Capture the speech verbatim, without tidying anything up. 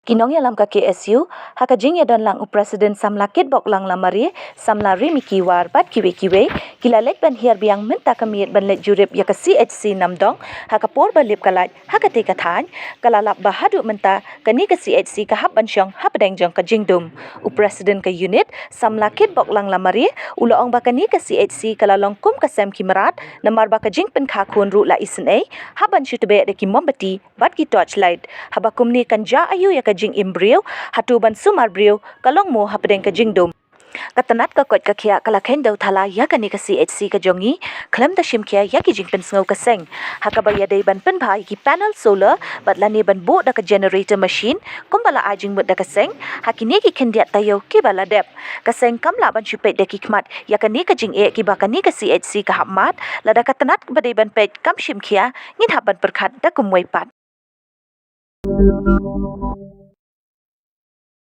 Ki nongialam ka KSU ha ka jingdonlang u President samla Kitbok Langla Mari, samla Rimiki War bad kiwei kiwei, ki la leit ban hiar biang mynta ka miet ban leit jurip ia ka CHC Namdong ha ka por ba lip ka light ha katei ka thain, ka la lap ba haduh mynta kane ka CHC ka hap ban shong hapdeng jong ka jingdum. U President ka Unit, samla Kitbok Langla Mari, u la ong ba kane ka CHC ka la long kum ka sem ki mrad namar ba ka jingpynkha khun ruh la isynei hap ban shu tbeh da ki mombati bad ki torchlight. Haba kumne kan jia aiu ia ka jingim briew, hato ban sumar briew ka long mo hapdeng ka jingdum. Ka tnat ka koit ka khiah ka la kheiñ dewthala ia kane ka CHC ka jong ngi khlem da shimkhia ia ki jingpynsngew ka seng, ha kaba ia dei ban pynbha ia ki panel solar bad lane ban buh da ka generator machine kumba la ai jingmut da ka seng ha kine ki khyndiat taiew kiba la dep. Ka seng kam lah ban shu peit da ki khmat ia kane ka jingeh kiba kane ka CHC ka hap mad. Lada ka tnat ba dei ban peit kam shimkhia, ngin hap ban pyrkhat da kumwei pat.